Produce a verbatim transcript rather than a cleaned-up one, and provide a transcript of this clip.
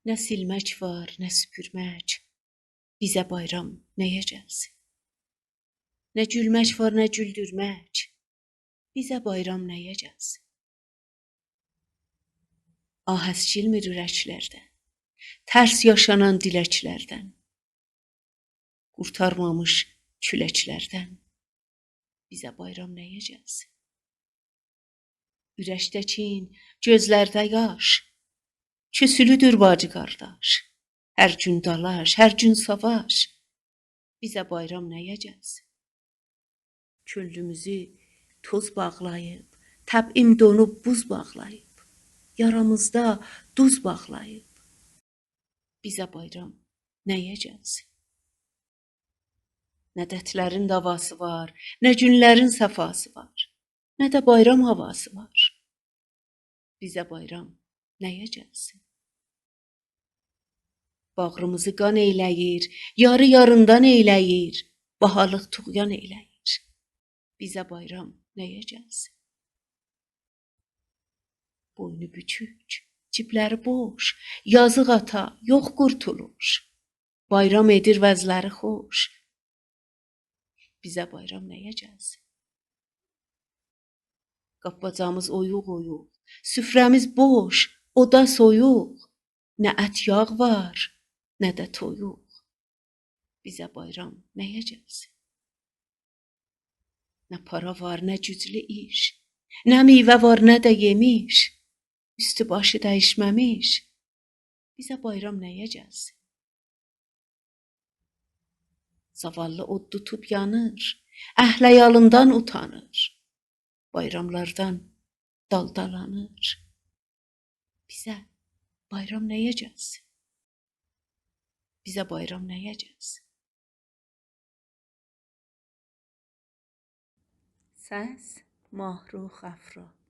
نه سیلمک وار، نه سوپورمک، بیزه بایرام نه‌یه گلسین؟ نه گولمک وار، نه گولدورمک، بیزه بایرام نه‌یه گلسین؟ آه اسکیلمیر اورکلردن، ترس یاشانان دیلکلردن، قورتارمامیش کولکلردن، بیزه بایرام نه‌یه گلسین؟ اورکده کین، گؤزلرده یاش، کوسولودور باجی قارداش. هر گون دالاش، هر گون ساواش، بیزه بایرام نه‌یه گلسین؟ کؤنلوموزو توز باغلاییب، تبعیم دونوب بوز باغلاییب، یارامیزدا دوز باغلاییب، بیزه بایرام نه‌یه گلسین؟ نه دردلرین داواسی وار، نه گونلرین صفاسی وار، نه ده بایرام هاواسی وار، بیزه بایرام نه‌یه گلسین؟ باغریمیزی قان ائیله‌ییر، یاری یاریندان ائیله‌ییر، باهالیق طغیان ائیله‌ییر، بیزه بایرام نه‌یه گلسین؟ بوینو بوکوک، جیبلری بوش، یازیق آتا، یوخ قورتولوش، بایرام ائدیر وضعلری خوش، بیزه بایرام نه‌یه گلسین؟ قاب-باجامیز اویوق-اویوق، سفره‌میز بوش، اودا سویوق، نه ات یاغ وار، نه ده تویوق، بیزه بایرام نه‌یه گلسین؟ نه پارا وار، نه گوجلو ایش، نه میوه وار، نه ده یئمیش، اوستو باشی دییشمه‌میش، بیزه بایرام نه‌یه گلسین؟ زاواللی اود توتوب یانیر، اهل-عیالیندان اوتانیر، بایراملاردان دالدالانیر، بیزه بایرام نه‌یه گلسین؟ بیزه بایرام نه‌یه گلسین؟ سس: ماهرخ افرا.